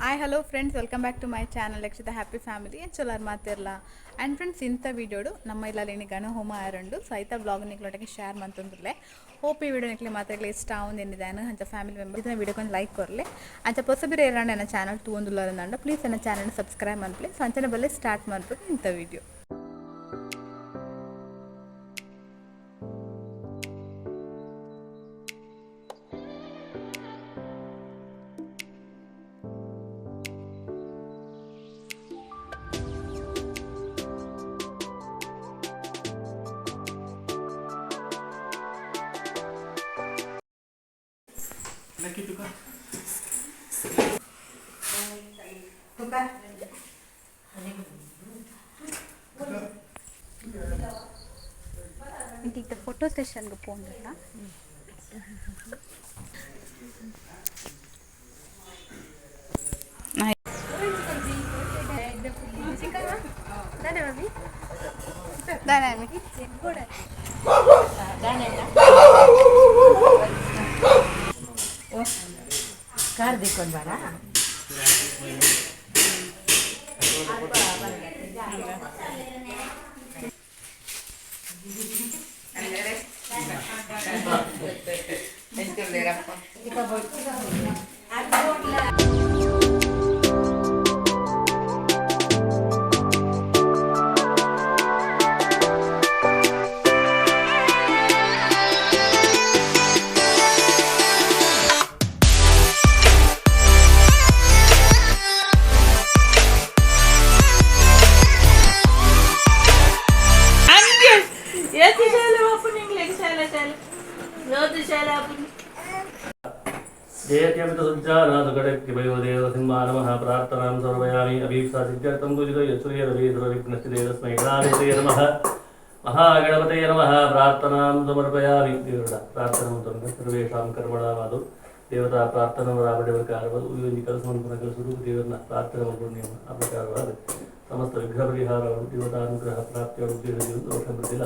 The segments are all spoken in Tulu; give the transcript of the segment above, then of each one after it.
Hi hello friends, welcome back to my channel Lakshita happy family. ಚಲೋರ್ ಮಾತಿರ್ಲ. And friends, ಇಂಥ ವೀಡಿಯೋಡು ನಮ್ಮ ಇಲ್ಲಲ್ಲಿ ಗಣ ಹೋಮ ಆರಂಡು. ಸೊ ಐತ ಬ್ಲಾಗ್ ನಿಕ್ಲೊಟ್ಟಿಗೆ ಶೇರ್ ಮಂತೊಂದುಲ್ಲೆ. ಹೋಪ್ ಈ ವಿಡಿಯೋ ನಿಕ್ಲೆ ಮಾತ್ರಗ್ಲ ಇಷ್ಟ ಆವೊಂದು ಅಂಚ ಫ್ಯಾಮಿಲಿ ಮೆಂಬರ್ ಇದನ್ನ ವಿಡಿಯೋಕೊಂದು ಲೈಕ್ ಕೊರ್ಲೆ. ಅಂಚ ಪೊಸಬಿರ ಏರಾಂಡ ಎನ್ನ ಚಾನಲ್ ತೂವೊಂದುಲ್ಲರಂದಾಂಡ ಪ್ಲೀಸ್ ಎನ್ನ ಚಾನಲ್ ಸಬ್ಸ್ಕ್ರೈಬ್ ಮನ್ಪುಲೆ. ಸೊ ಅಂಚನೆ ಬಲ್ಲೆ ಸ್ಟಾರ್ಟ್ ಮನ್ಪುಗ ಇಂಥ ವಿಡಿಯೋ. ಈಗ ಫೋಟೋ ಸೆಷನ್ಗೆ ಪೋಂದಿಲ್ಲ. ಕಾರ್ ದಿಕ್ಕೊಂಡು ಬಾರ. जयत्यमितसुज्जानादुगडकिवयोदेवसिंहा नमः। प्रार्थनां समर्पयामि। अभीप्सा सिद्ध्यर्थं पूजितो यसूर्यरवीन्द्रविघ्नश्चिते तस्मै गणाधिपतये नमः। महागणपतये नमः। प्रार्थनां समर्पयामि। ದೇವರ ಪ್ರಾರ್ಥನೆ ಅಂತಂದ್ರೆ ಸರ್ವೇಷಾಂ ಕರ್ಮಣಾಮಾದು ದೇವತಾ ಪ್ರಾರ್ಥನೆ ರಾಬಡಿವರ್ಕಾರವಾದ ಉಯ್ಯೊಂಜಿ ಕೆಲಸ ಮನ್ಪುನ ಕೆಲಸ ದೇವರನ್ನ ಪ್ರಾರ್ಥನೆ ಮಲ್ಪುನ ನಿಯಮ. ಆ ಪ್ರಕಾರವಾದ ಸಮಸ್ತ ವಿಘ್ನ ಪರಿಹಾರಗಳು, ದೇವತಾನುಗ್ರಹ ಪ್ರಾಪ್ತಿಯ ಉದ್ದೇಶ ದೋಷ ಬುದ್ಧಿಲ್ಲ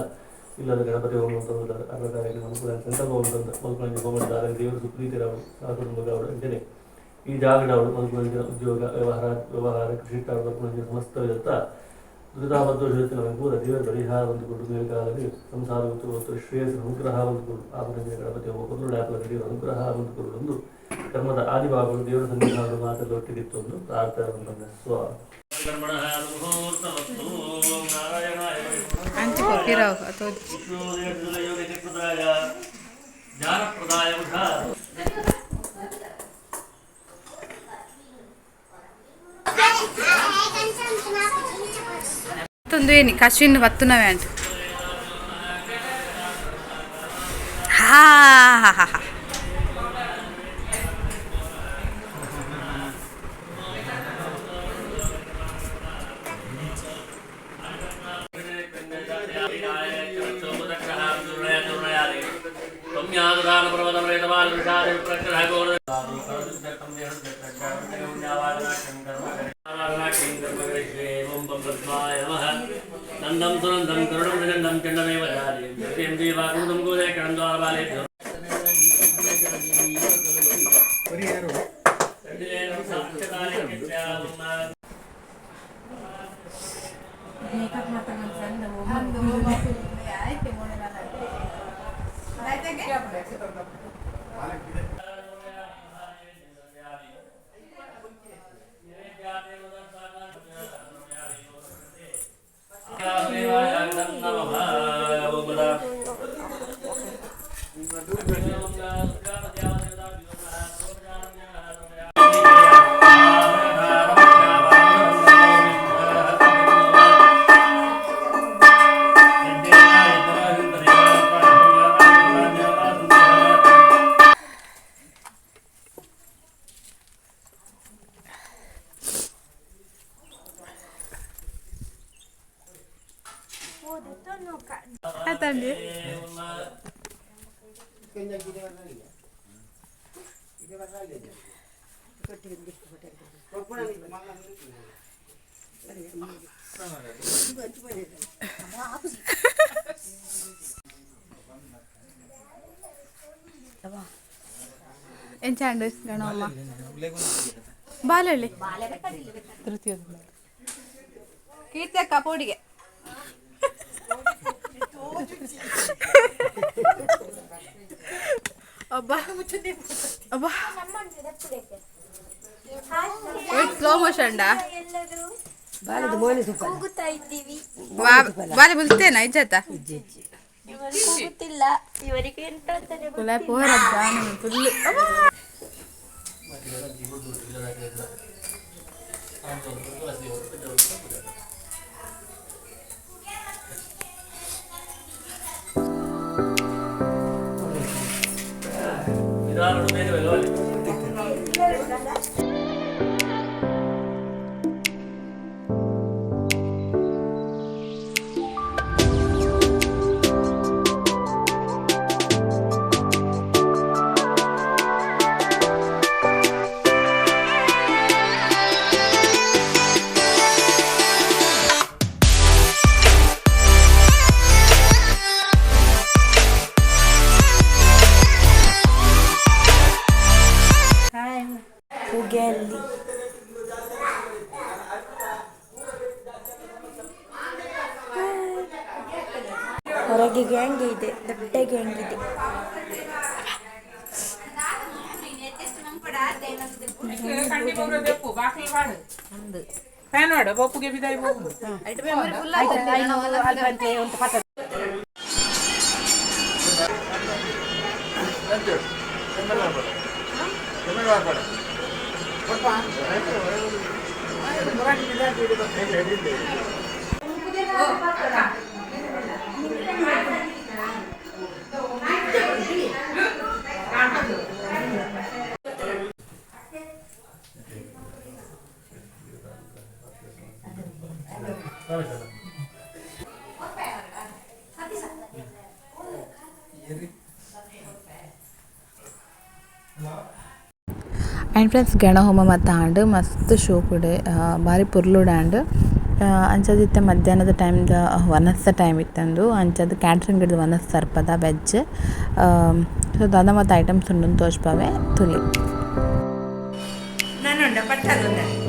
ಇಲ್ಲದ ಗಣಪತಿ ಹೋಮ ಅಂತ ಆ ಪ್ರಕಾರ ಅನುಕೂಲ ಸಂಕಲ್ಪ ಉಂಟಂತ ಮಲ್ಪುನಂಜಿ ಹೋಮ ದೇವರು ಸುಪ್ರೀತಿರಾವಳು ಸಹಕುಟುಂಬದವರು ಅಂಚನೆ ಈ ಜಾಗಡವಳು ಮಲ್ಪುನಂಜಿನ ಉದ್ಯೋಗ ವ್ಯವಹಾರ ವ್ಯವಹಾರ ಕೃಷಿ ಮಲ್ಪುನಂಜಿನ ಸಮಸ್ತ ವಿಧತ್ತ ದುರಿತಾಬದ್ಧ ಅನುಕೂಲ ದೇವರ ಪರಿಹಾರ ಹೊಂದಿಕೊಂಡು ಮೇಲ್ಕಾಲದಲ್ಲಿ ಸಂಸಾರ ಮತ್ತು ಶ್ರೇಯಸ್ ಅನುಗ್ರಹ ಹೊಂದಿಕೊಂಡು ಆ ಪರಂಜಿನ ಗಣಪತಿ ಹೋಮ ಕೊಂದು ದೇವರ ಅನುಗ್ರಹ ಹೊಂದಿಕೊಂಡು ಒಂದು ಕರ್ಮದ ಆದಿಭಾಗಗಳು ದೇವರ ಸನ್ನಿಧಾನಗಳು ಮಾತ್ರ ಒಟ್ಟಿಗಿತ್ತು ಒಂದು ಪ್ರಾರ್ಥನೆ ಸ್ವ ಅಂಚೆ ಪಿರಾವ್ ಅಥವಾ ಜ್ಞಾನಪ್ರದಾಯ. ಮತ್ತೊಂದು ಏನು ಕಶ್ವಿನ್ ಬತ್ತುನವೇ ಅಂಟ. ಹಾ ಹಾ ಹಾ ಹಾ. ನಂದಂ ಸುನಂದಂ ಕರುಣಂ ಪ್ರಚಂಡಂ ಚಂಡಮೇವ ಜಾರಿ ದೇವಾಕೃತಂ ಗೋದೇ ದ್ವಾರಬಾಲೆ. ಆಯ್ತಂಡಿ. ಎಂಚಾಂಡ್ ಗಣಮ್ಮ? ಬಾಲಳ್ಳಿ ಕೀರ್ತಿ ಅಕ್ಕ ಪೋಡಿಗೆ ಅಬ್ಬಾ ಅಬ್ಬಾ, ಸ್ಲೋ ಮೋಷನ್. ಎಲ್ಲರೂ ಬಾಲದ ಮೋನೆ ಸೂಪರ್. ಕೂಗುತ್ತಾ ಇದ್ದೀವಿ. ಬಾಲೆ ಬುಲ್ತೇನಾ ಇಜ್ಜಾತ? ಇವರು ಕೂಗುತ್ತಿಲ್ಲ, ಇವರಿಗೆ ಎಂತ ಅಂತಾನೆ ಕುಲ ಪೋರ ಫುಲ್. ನಿಧಾನ ಬೇರೆ ಅಲ್ಲಿ. ಹೊಗೆಯಲ್ಲಿ. ಹೊರಗೆ ಗ್ಯಾಂಗ್ ಇದೆ, ದೊಡ್ಡ ಗ್ಯಾಂಗ್ ಇದೆ. ಫ್ಯಾನ್ ಮಾಡು, ಬೊಪ್ಪುಗೆ ಬಿದಾಯಿ ಹೋಗುದು. ಆ್ಯಂಡ್ ಫ್ರೆಂಡ್ಸ್, ಗಣಹೋಮ ಮತ್ತು ಆಂಡ್ ಮಸ್ತ್ ಶೋಕುಡೆ, ಬಾರಿ ಪೊರ್ಲುಡು ಆಂಡ್. ಅಂಚಾದಿತ್ತೆ ಮಧ್ಯಾಹ್ನದ ಟೈಮ್ದ ವನಸ್ದ ಟೈಮ್ ಇತ್ತಂದು. ಅಂಚಾದ್ ಕ್ಯಾಟ್ರಿಂಗ್ ಹಿಡ್ದು ವನಸ್ ಸರ್ಪದ ವೆಜ್. ಸೊ ದಾದ ಮತ್ತು ಐಟಮ್ಸ್ ಉಂಡು ತೋಜ್ಪಾವೆ ತುಲಿ. ನಾನುಂಡ ಪಟ್ಟದೊಂದ.